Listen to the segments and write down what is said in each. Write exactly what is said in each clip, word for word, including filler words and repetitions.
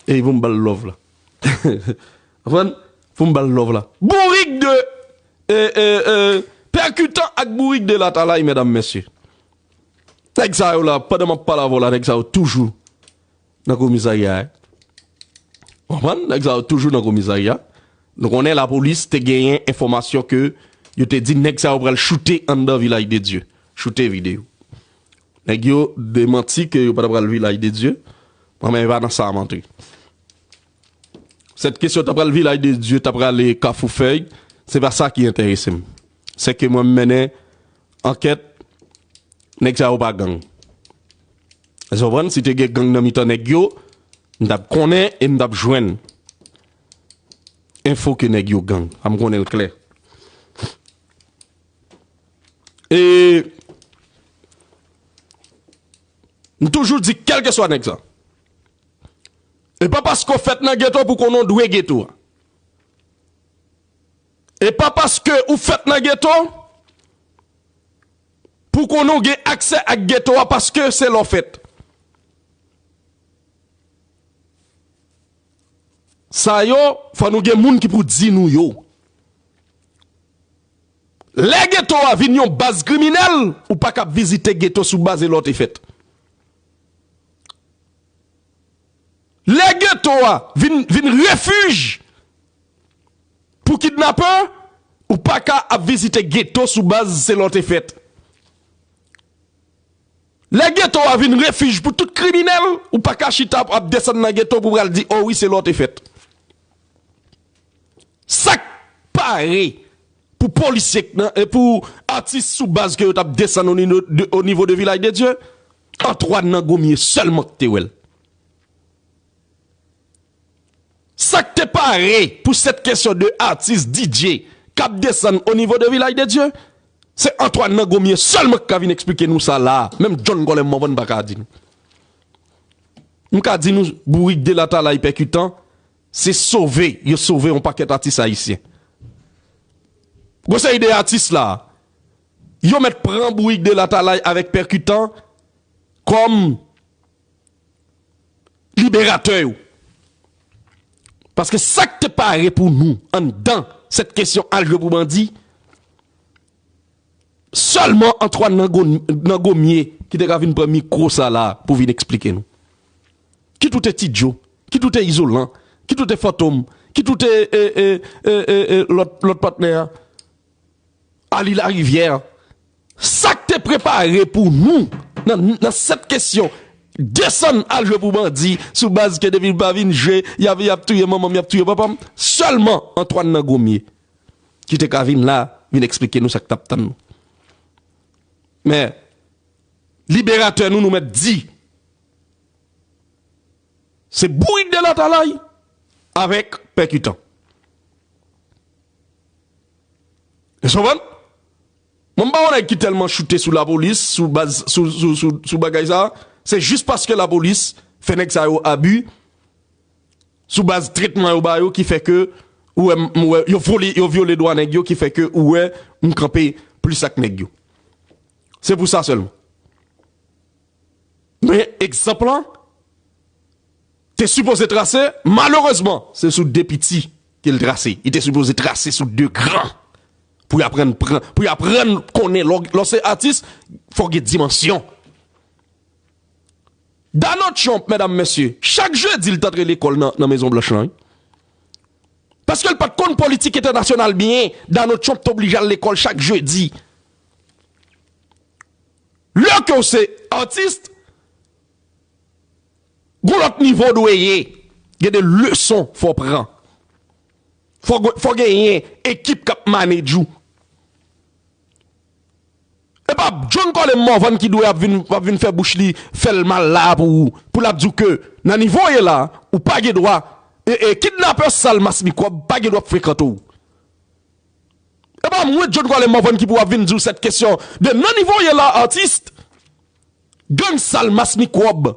E pou m ba l love la. Konprann? Pou m ba l love la. Bourik de e, e, e, Pèkitan ak bourik de Latalay, medam, mesye. Nèg sa yo la, pandan m ap pale avè w la, nèg sa yo toujou nan komisarya a. Konprann? Nèg sa yo toujou nan komisarya. Nou konnen lapolis te genyen enfòmasyon ke yo te di nèg sa yo pral choute anndan Vilaj de Dye. Choute videyo. Nèg yo demanti ke yo pa t pral Vilaj de Dye. Mwen menm, e pa nan sa m antre. Sèt kesyon ta pral Vilaj de Dye, ta prale Kafou Fèy, se pa sa ki enterese m. Se ke mwen m mennen ankèt, nèg sa yo pa gang. Èske w konprann? Si te gen gang nan mitan nèg yo, m t ap konnen e m t ap jwenn enfo ke nèg yo gang. Sa m konnen l klè. E m toujou di, kèlkeswa nèg sa, e pa paske w fèt nan geto pou konnen w dwe geto a. E pa paske ou fèt nan geto pou konnen w gen aksè ak geto a paske se la w fèt. Sa yo, fò nou gen moun ki pou di nou yo. Lè geto a vin yon baz kriminèl, ou pa ka ap vizite geto sou baz e la w te fèt. Lè geto a vin, vin refij pou kidnapè, ou pa ka ap vizite geto sou baz se la w te fèt. Lè geto a vin refij pou tout kriminèl, ou pa ka chita ap desann nan geto pou pral di, o wi, se la w te fèt. Sa k pare pou polisye k nan, e pou atis sou baz ke yo t ap desann o nivo de, o nivo de Vilaj de Dye, Antoine nan Gomye sèlman k te wè l. Sa k te pare pou sèt kesyon de atis D J k ap desann o nivo de Vilaj de Dye, se Antoine nan Gomye sèlman k ka vin eksplike nou sa la a. Menm John Colem Morvan pa ka di nou. M ka di nou, bourik de Latalay Pèkitan, se sove, yo sove yon pakèt atis ayisyen. Gwo seri de atis la, yo mèt pran bourik de Latalay avèk Pèkitan kòm liberatè yo. Paske sa k te pare pou nou anndan sèt kesyon al jwe pou bandi, sèlman Antoine nan Go-, nan Gomye ki te ka vin pran mikwo sa la pou vin eksplike nou. Kit ou te Ti Djo, kit ou te Izolan, kit ou te Fantom, kit ou te, e, e, e, e, e, lòt, lòt patnè a, Ali Larivière. Sa k te prepare pou nou nan, nan sèt kesyon, desann al jwe pou bandi sou baz ke depi l pa vin jwe, y ap, y ap touye manman m, y ap touye papa m. Sèlman Antoine nan Gomye ki te ka vin la, vin eksplike nou sa k t ap tann nou. Men, liberatè nou, nou mèt di, se bourik de Latalay avèk Pèkitan. Èske w konprann? Mwen, m pa yon nèg ki tèlman choute sou lapolis, sou baz, sou, sou, sou, sou bagay sa. Se jis paske lapolis fè nèg sa yo abi, sou baz tretman yo ba yo, ki fè ke ou wè, m, m wè, yo vyole, yo vyole dwa nèg yo, ki fè ke ou wè m kanpe plis ak nèg yo. Se pou sa sèlman. Men egzanp lan te sipoze trase, malerezman, se sou de piti ke l trase. Li te sipoze trase sou de gran. Pou y aprann pran, pou y aprann konnen lè w, lè w se atis, fò w gen dimansyon. Donald Trump, medam, mesye, chak jedi l t antre lekòl nan, nan Mezon Blanch lan, wi. Paske l pa t konn politik entènasyonal byen, Donald Trump t oblije al lekòl chak jedi. Lè ke w se atis, gon lòt nivo w dwe ye. Gen de leson fò w pran. Fò, fò genyen ekip k ap manage ou. E pa John Colem Morvan ki dwe ap vin, ap vin fè bouch li, fè l mal la pou ou. Pou l ap di w ke nan nivo w ye la, ou pa gen dwa, e, e, kidnapè sal mas mikwòb pa gen dwa ap frekante w. E pa mwen, John Colem Morvan, ki pou ap vin di w sèt kesyon de nan nivo w ye la, atis. Gang sal mas mikwòb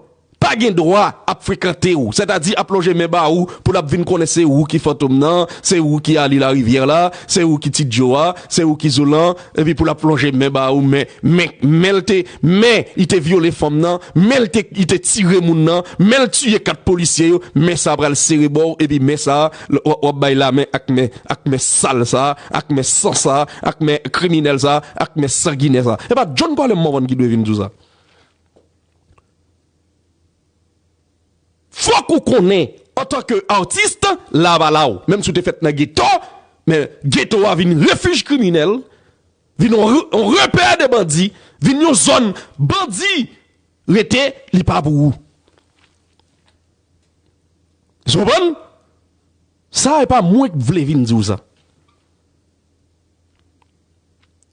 pa gen dwa ap frekante w, sètadi ap lonje men ba ou pou l ap vin konnen se ou ki Fantom nan, se ou ki Ali Larivyè la, se ou ki Ti Djo a, se ou ki Zolan, epi pou l ap lonje men ba ou, men, men, men l te, men li te vyole fanm nan, men l te, li te tire moun nan, men l tiye kat polisye yo, men sa pral sere bò w, epi men sa, l, w, w ap bay lamen ak men, ak men sal sa, ak men san sa, ak men kriminèl sa, ak men sanginè sa. E pa John Colem Morvan ki dwe vin di w sa. Fòk ou konnen, antanke atis, la pa la w. Menm si w te fèt nan geto, men geto a vin refij kriminèl, vin yon re-, yon repè de bandi, vin yon zòn bandi rete, li pa pou ou. Ou konprann? Sa e pa mwen k vle vin di w sa.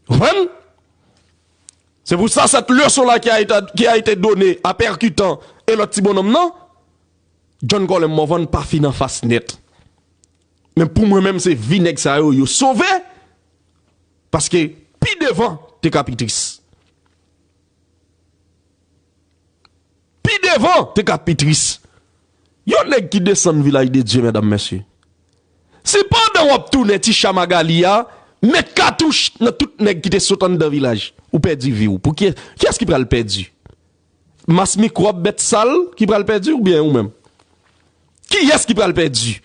Ou konprann? C'est pour ça cette leçon-là qui a été, qui a été donnée à Percutant et lòt ti bonnonm nan, John Colem Morvan pa fin anfas nèt. Men pou mwen menm, se vi nèg sa yo, yo sove, paske pi devan te ka pi tris. Pi devan, te ka pi tris. Yon nèg ki desann Vilaj de Dye, medam, mesye. Si pandan w ap tounen ti cha Magali a, met katouch nan tout nèg ki te sot anndan vilaj, ou pèdi vi w. Pou ki, kiyès ki pral pèdi? Mas mikwòb bèt sal ki pral pèdi oubyen ou menm? Kiyès ki pral pèdi?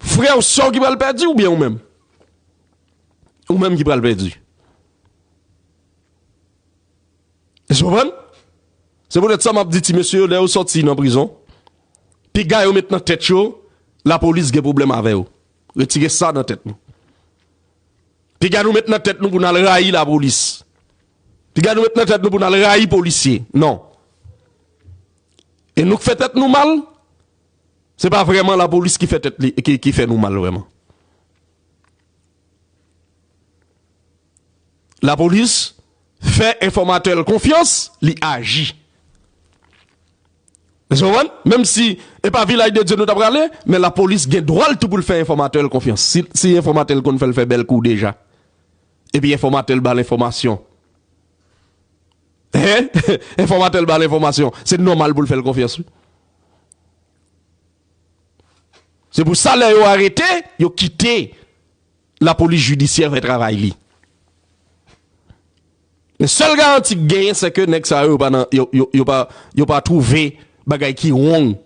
Frè w, sè w ki pral pèdi oubyen ou menm? Ou menm ki pral pèdi. Ou konprann? Se poutèt sa m ap di ti mesye yo, lè yo sòti nan prizon, piga yo met nan tèt yo, lapolis gen pwoblèm avè yo. Retire sa nan tèt nou. Piga nou met nan tèt nou pou n al rayi lapolis. Piga nou met nan tèt nou pou n al rayi polisye. Non. E nou k fè tèt nou mal, se pa vrèman lapolis ki fè tèt li, ki, ki fè nou mal vrèman. Lapolis fè enfòmatè l konfyans, li aji. Ou konprann? Menm si e pa Vilaj de Dye nou t ap prale, men lapolis gen dwa l tou pou l fè enfòmatè l konfyans. Si, si enfòmatè l konn fè l fè bèl kou deja, epi enfòmatè l ba l enfòmasyon. Hein? Enfòmatè l ba l enfòmasyon. Se nòmal pou l fè l konfyans, wi. Se pou sa, lè yo arete, yo kite lapolis jidisyè fè travay li. Men sèl garanti k genyen, se ke nèg sa yo, yo pa nan, yo, yo, yo pa, yo pa twouve bagay ki wrong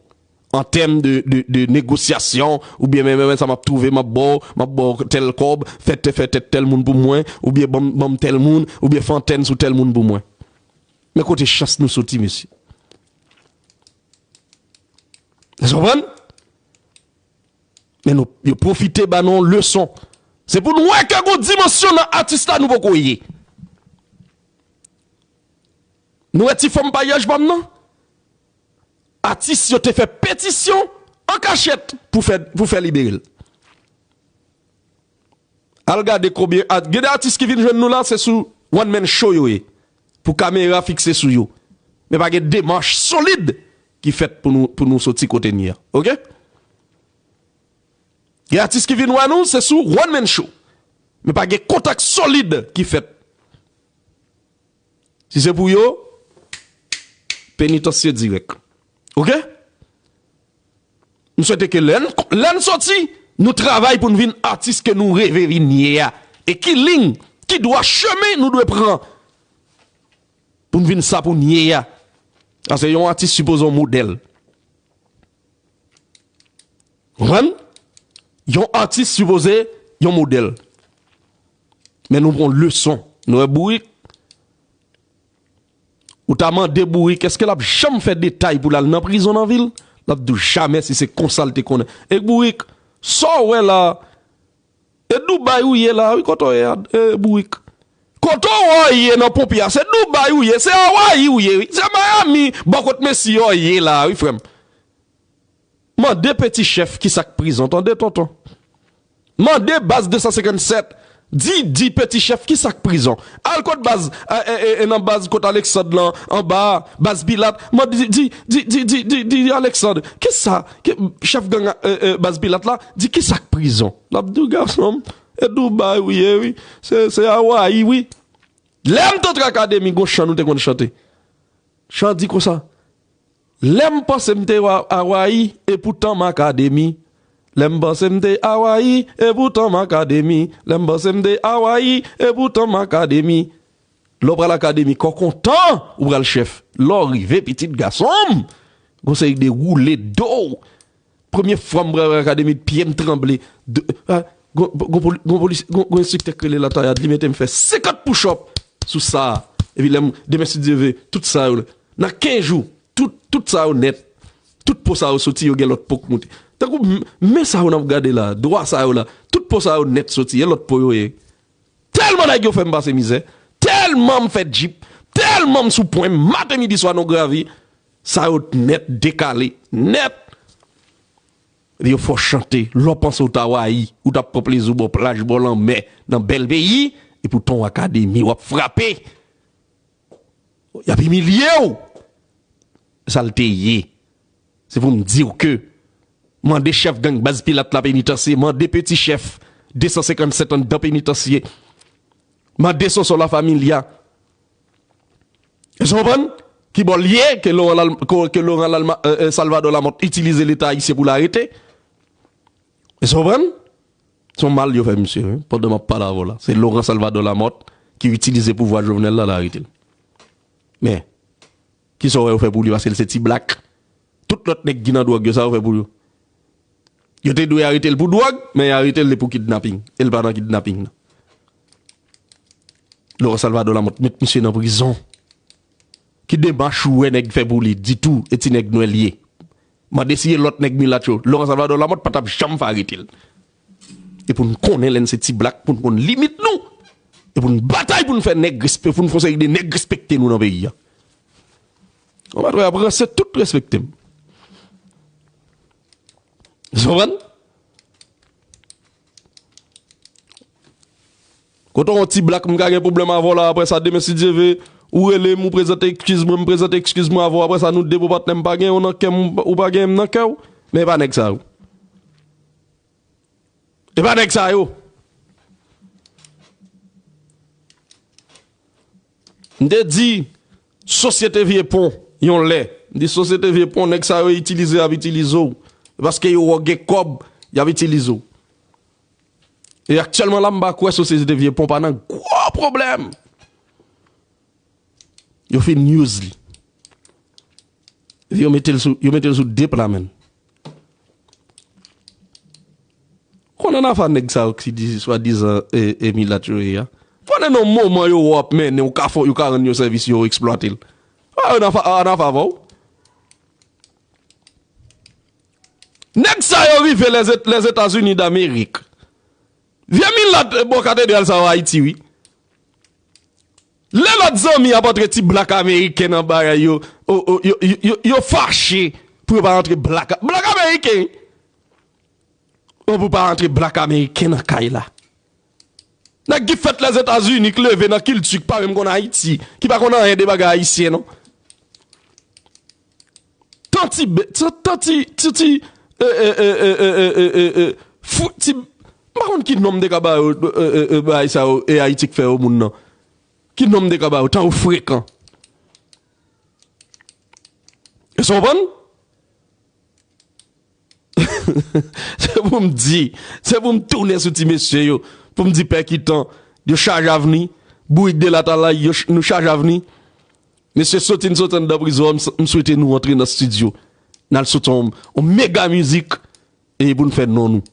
an tèm de, de, de negosyasyon, oubyen men, men, men sa m ap twouve, m ap ba w, m ap ba w tèl kòb, fè, fè tèt tèl moun pou mwen, oubyen ban m, ban m tèl moun, oubyen fè antèn sou tèl moun pou mwen. Men kote chans nou soti, mesye. Ou konprann? Men nou, yo pwofite ba nou yon leson. Se pou nou wè ke gon dimansyon nan atis la nou poko ye. Nou wè ti fanm payaj pa m nan? Atis yo te fè petisyon an kachèt pou fè, pou fè libere l. Al gade konbyen at-, gen de atis ki vin jwenn nou la, se sou one man show yo ye. Pou kamera fikse sou yo. Men pa gen demach solid ki fèt pou nou, pou nou soti kote n ye a. Oke? Gen atis ki vin wè nou, se sou one man show. Men pa gen kontak solid ki fèt. Si se pou yo, penitansye dirèk. Oke? M swete ke lè n, lè n soti, nou travay pou n vin atis ke nou reve vin ye a. E ki liy, ki dwa chemen nou dwe pran pou n vin sa pou n ye a. Paske yon atis sipoze yon modèl. Konprann? Yon atis sipoze yon modèl. Men nou pran leson. Nou wè Bourik. Ou ta mande Bourik, èske l ap janm fè detay pou l al nan prizon nan vi l? L ap di w jamè si se konsa l te konnen. E Bourik, sa w wè la, e Dubai ou ye la, wi, kote w ye a, e Bourik. Kote w ye nan ponpi a, se Dubai ou ye, se Hawaii ou ye, wi. Se Miami, bò kot Messi yo ye la, wi, frè m. Mande Peti Chèf kisa k prizon, tande, tonton. Mande baz de san senkann sèt. Di, di Peti Chèf kisa k prizon. Al kot baz, e, e, e, e, nan baz kot Alexandre lan, anba a, baz Pilat. Mande, di, di, di Alexandre, kisa, ki, chèf gang, e, e, baz Pilat la, di kisa k prizon. L ap di w, gason m, e Dubai ou ye, wi. Se, se Hawaii, wi. Lè m t antre akademi, gon chan nou te konn chante. Chan di konsa, Lè m panse m te wa- Awayi, epoutan m Akademi. Lè m panse m te Awayi, epoutan m Akademi. Lè m panse m te Awayi, epoutan m Akademi. Lè w pral Akademi, kò kontan, ou pral chèf. Lè w rive, pitit gason m, gon seri de woule do w. Premye fwa m pral Akademi, pye m tranble. De, ah, gon, gon, poli- gon polis- gon- gon enstriktè k rele Latayad, li mete m fè senkant push-up sou sa a. Epi lè m, demen si Dye ve, tout sa yo, nan kenz jou, tout, tout sa yo nèt. Tout po sa yo soti, yo gen lòt po k moute. Tankou m- men sa yo n ap gade la, dwa sa yo la, tout po sa yo nèt soti, e lòt po yo ye. Tèlman nèg yo fè m pase mizè, tèlman m fè djip, tèlman m sou pwen, maten, midi, swa, nan gravi, sa yo nèt dekale, nèt. Epi yo fè w chante, lè w panse w t Awayi, ou t ap pran plezi w bò plaj, bò lanmè, nan bèl peyi, epoutan w Akademi, w ap frape. Y ap imilye w. Sa l te ye. Se pou m di w ke mande chèf gang baz Pilat la penitansye, mande peti chèf de san senkann sèt anndan penitansye, mande Sonson La Familia. Èske w konprann? Ki bò l ye ke Laurent, Lal- ke, ke Laurent Lalma, euh, euh, Salvador Lamothe itilize Leta ayisyen pou l arete? Èske w konprann? Se yon mal yo fè misye, wi, pandan m ap pale avè w la. Se Laurent Salvador Lamothe ki itilize pouvwa Jovenel la, l arete l. Men, kisa w wè yo fè pou li paske l se ti blak? Tout lòt nèg ki nan dwòg yo, sa yo fè pou yo? Yo te dwe arete l pou dwòg, men y arete l pou kidnaping. E l pa nan kidnaping nan. Laurent Salvador Lamothe met misye nan prizon. Ki demach ou wè nèg fè pou li ditou, e ti nèg nwè l ye? Mande si e lòt nèg milat yo. Laurent Salvador Lamothe pa t ap janm fè arete l. E pou n konnen lè n se ti blak, pou n konn limit nou. E pou n batay pou n fè nèg respe-, pou n fè yon seri de nèg respekte nou nan peyi a. Anba twè ap ranse tout respekte m. Ou konprann? Kote yon ti blak m ka gen pwoblèm avè w la, apre sa, demen, si Dye ve, ou rele m, ou prezante ekskiz mwen, m prezante ekskiz mwen avè w, apre sa, nou de bon patnè, m pa gen w nan kè m, ou pa gen m nan kè w, men e pa nèg sa yo. E pa nèg sa yo. M te di, sosyete vye pon, yon lè. M di, sosyete vye pon, nèg sa yo itilize, y ap itilize w. Paske yo wè w gen kòb, y ap itilize w. E aktyèlman la, m pa kwè sosyete vye pon pa nan gwo pwoblèm. Yo fin use li. Epi yo mete l sou, yo mete l sou de pla, menn. Konnen nan afa nèg sa yo ki di swadizan e, e milat yo ye a. Konnen nan moman yo wè w ap mennen, ou ka fè, yo ka rann yo sèvis, yo eksplwate l. A, nan afa, nan afa avè w. Nèg sa yo rive Lèzet-, Lèzetazini Damerik. Vye milat, eh, bò katedral sa yo Ayiti, wi. Lè lòt zanmi ap antre ti blak ameriken nan bagay yo, o, o, yo, yo, yo, yo fache pou yo pa antre blak, blak ameriken, wi. Ou pou pa antre blak ameriken nan kay la. Nèg ki fèt Lèzetazini, ki leve nan kilti, ki pa menm konn Ayiti, ki pa konn anyen de bagay ayisyen, non. Tanti, be- ti, tanti, ti, ti, e, e, e, e, e, e, e, e, fou, ti, m pa konn ki non m te ka ba yo, e, e, e, bagay sa yo, e Ayiti k fè yo moun nan. Ki non m te ka ba yo, tan yo frekan. Èske w konprann? Se pou m di, se pou m tounen sou ti mesye yo, pou m di pèkitan, yo chaj avni, bourik de latalay, yo ch- nou chaj avni. Mesye, soti n soti anndan prizon an, m s- m swete nou antre nan estidyo. N al soti on, on mega mizik, e pou n fè non nou.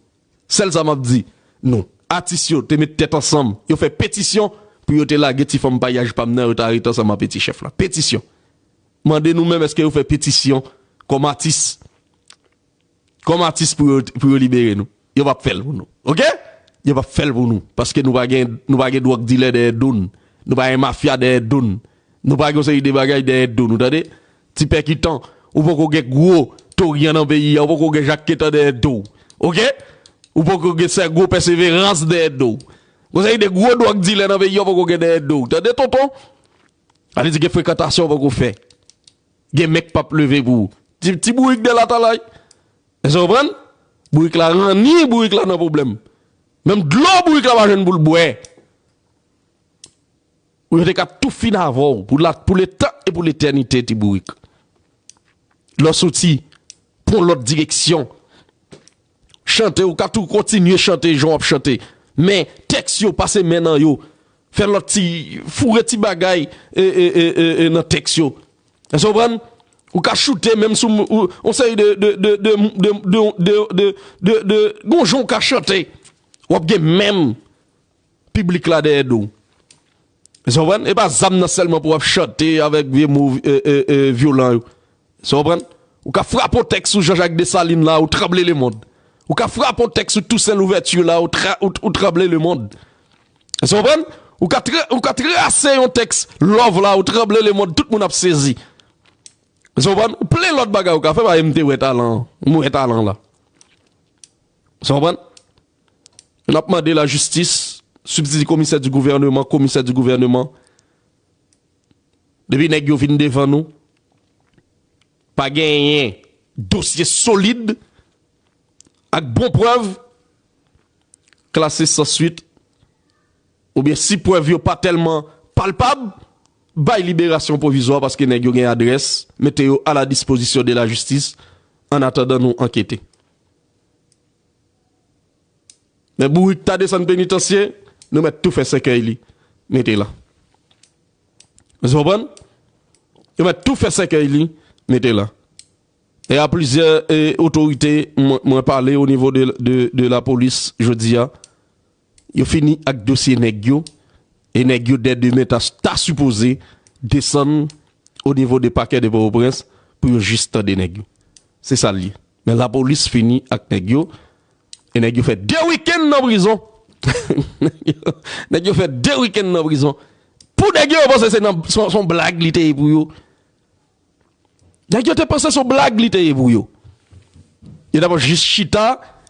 Sèl sa m ap di nou, atis yo te met tèt ansanm, yo fè petisyon pou yo te lage ti fanm payaj pa m nan, yo te arete ansanm ak peti chèf la. Petisyon. Mande nou menm èske yo fè petisyon kòm atis, kòm atis pou yo, pou yo libere nou. Yo p ap fè l pou nou. Oke? Yo p ap fè l pou nou. Paske nou pa gen, nou pa gen dwòg dilè dèyè do n. Nou pa gen mafya dèyè do n. Nou pa gen yon seri de bagay dèyè do nou, tande? Ti pèkitan, ou poko gen gwo Torian nan peyi a, ou poko gen Jak Ketan dèyè do w. Oke? Ou poko gen sè gwo Pèseverans dèyè do w. Yon seri de gwo dwòg dilè nan peyi a, ou poko gen dèyè do w. Tande, tonton? Sa vle di gen frekantasyon ou poko fè. Gen men k p ap leve pou ou. Ti, ti bourik de latalay. Èske w konprann? Bourik la ranni, bourik la nan pwoblèm. Menm dlo bourik la pa jwenn pou l bwè. Ou yo te ka tou fin avè w pou la, pou letan e pou letènite, ti bourik. lè w soti, pran lòt direksyon. Chante, ou ka tou kontinye chante jan w ap chante. Men tèks yo, pase men nan yo. Fè lòt ti, foure ti bagay e, e, e, e, e nan tèks yo. Èske w konprann? Ou ka choute menm sou yon seri de, de, de, de, de, de, de, de, de, de, de, gon jan ou ka chante. W ap gen menm piblik la dèyè do w. Èske w konprann? E pa zam nan sèlman pou w ap chante avèk vye mo e, e, e, vyolan yo. Èske w konprann? Ou ka frape yon tèks sou Jean-Jacques Dessalines la, ou tranble lemonn. Ou ka frape yon tèks sou Toussaint Louverture la, ou, tra, ou, ou tranble lemonn. Èske w konprann? Ou ka, tra, ou ka trase yon tèks love la, ou tranble lemonn, tout moun ap sezi. Èske w konprann? Ou plen lòt bagay ou ka fè, pa m te wè talan, m wè talan la. Èske w konprann? N ap mande lajistis, substitut commissaire du gouvernement, commissaire du gouvernement, depi nèg yo vin devan nou, pa genyen dosye solid ak bon prèv, klase san swit, oubyen si prèv yo pa tèlman palpab, bay liberasyon pwovizwa paske nèg yo gen adrès, mete yo a la dispozisyon de lajistis, an atandan nou ankete. Men bourik ta desann penitansye, nou mèt tou fè sèkèy li, mete la. Èske w konprann? Yo mèt tou fè sèkèy li, mete la. E a plizyè e, otorite mwen, mwen pale o nivo de, de, de lapolis jodi a, yo fini ak dosye nèg yo, e nèg yo dè demen ta, ta sipoze desann o nivo de pakè de Pòtoprens pou yo jis tande nèg yo. Se sa l ye. Men lapolis fini ak nèg yo, e nèg yo fè de wikenn nan prizon. Nèg yo fè de wikenn nan prizon. Pou nèg yo, yo panse se nan, se, se yon blag li te ye pou yo. Nèg yo te panse se yon blag li te ye pou yo. Yo t ap jis chita,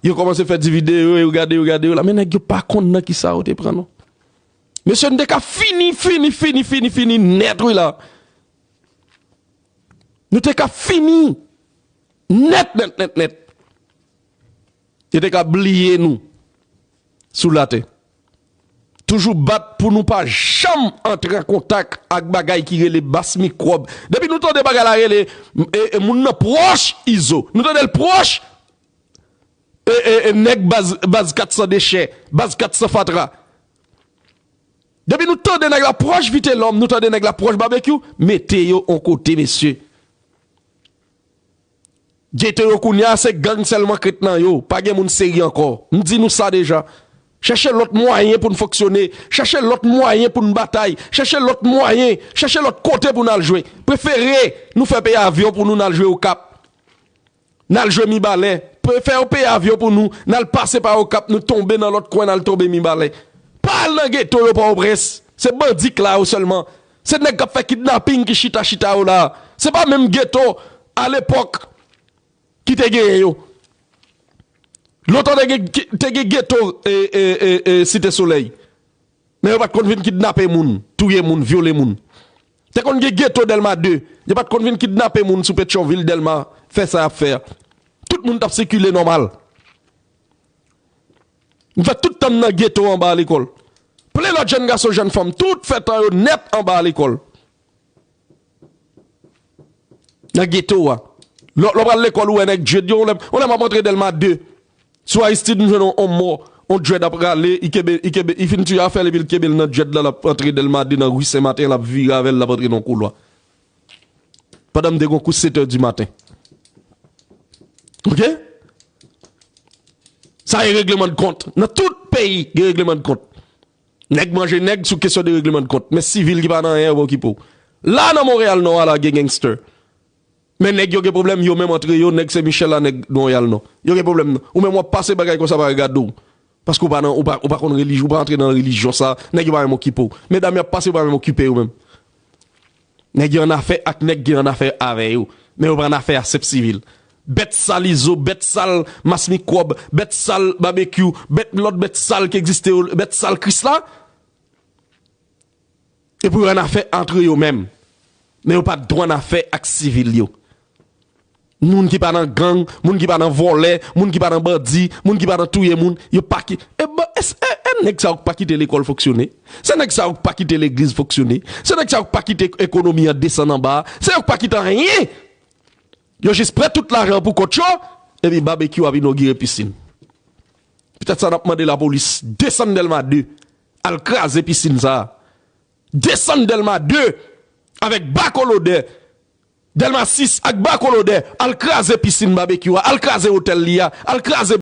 yo kòmanse fè ti videyo, yo gade, yo gade, yo la. Men nèg yo pa konn nan kisa yo te pran, non. Mesye, nou te ka fini, fini, fini, fini, fini nèt, wi la. Nou te ka fini nèt, nèt, nèt, nèt. Yo te ka bliye nou sou latè. Toujou bat pou nou pa janm antre an kontak ak bagay ki rele bas mikwòb. Depi nou tande bagay la rele, e, e, moun nan pwòch Izo. Nou tande l pwòch e, e, e, nèg baz, baz kat san dechè, baz kat san fatra. Depi nou tande nèg la pwòch Vitelòm, nou tande nèg la pwòch Babekyou, mete yo on kote, mesye. Geto yo kounye a, se gang sèlman k ret nan yo. Pa gen moun serye ankò. M di nou sa deja. Chèche lòt mwayen pou n fonksyone. Chèche lòt mwayen pou n batay. Chèche lòt mwayen. Chèche lòt kote pou n al jwe. Prefere nou fè peye avyon pou nou n al jwe Okap. N al jwe Mibalè. Prefere yo peye avyon pou nou. N al pase pa Okap. Nou tonbe nan lòt kwen, n al tonbe Mibalè. Pa al nan geto yo Pòtoprens. Se bandi k la yo sèlman. Se nèg k ap fè kidnaping ki chita chita yo la. Se pa menm geto alepòk ki te genyen yo. Lontan te gen, te gen geto e, e, e, e, Site Solèy. Men yo pa t konn vin kidnape moun, touye moun, vyole moun. Te konn gen geto Dèlma de. Yo pa t konn vin kidnape moun sou Petyonvil, Dèlma, fè sa y ap fè a. Tout moun t ap sikile nòmal. M fè tout tan m nan geto anba a lekòl. Plen lòt jèn gason, jèn fanm, tout fè tan yo nèt anba a lekòl. Nan geto a. Lè, lè w pral lekòl, ou wè nèg djed yo, yon lè, yon lè m ap antre Dèlma de. Sou Aristide, m jwenn yon, yon mò, yon djed ap rale, li kenbe, li kenbe, li fin tiye afè l, epi l kenbe l nan djed la, l ap antre Dèlma de nan ri Sen Maten, l ap vire avè l, l ap antre nan yon koulwa. Pandan m te gen yon kou sèt è di maten. Oke? Sa e regleman de kont. Nan tout peyi, gen regleman de kont. Nèg manje nèg sou kesyon de regleman de kont. Men sivil ki pa nan anyen, yo pa okipe w. La, nan Monreyal Nò a la, gen gangster. Men nèg yo gen pwoblèm, yo menm antre yo, nèg Sen Michèl la, nèg Monreyal Nò. Yo gen pwoblèm, non. Ou menm w ap pase bagay konsa, pa gade w. Paske w pa nan, ou pa, ou pa konn relijyon, ou pa antre nan relijyon sa, nèg yo pa menm okipe w. Medam y ap pase, yo pa menm okipe yo menm. Nèg yo annafè ak nèg ki annafè avè yo. Men yo pa annafè a sèp sivil. Bèt sal Izo, bèt sal Mas Mikwòb, bèt sal Babekyou, bèt lòt bèt sal ki egziste yo, bèt sal Krisla. Epi yo annafè antre yo menm. Men yo pa t dwe annafè ak sivil yo. Moun ki pa nan gang, moun ki pa nan vòlè, moun ki pa nan bandi, moun ki pa nan touye moun, yo pa ki, e, ba, e, e, e nèg sa yo k pa kite lekòl fonksyone. Se nèg sa yo k pa kite legliz fonksyone. Se nèg sa yo k pa kite ekonomi an desann anba. Se yo k pa kite anyen. Yo jis pran tout lajan pou kont yo, epi Babekyou ap inogire pisin. Petèt sa n ap mande lapolis desann Dèlma de, al kraze pisin sa a. Desann Dèlma de avèk Bakolodè, Dèlma sis ak Bakolodè, al kraze pisin Babekyou a, al kraze otèl li a, al kraze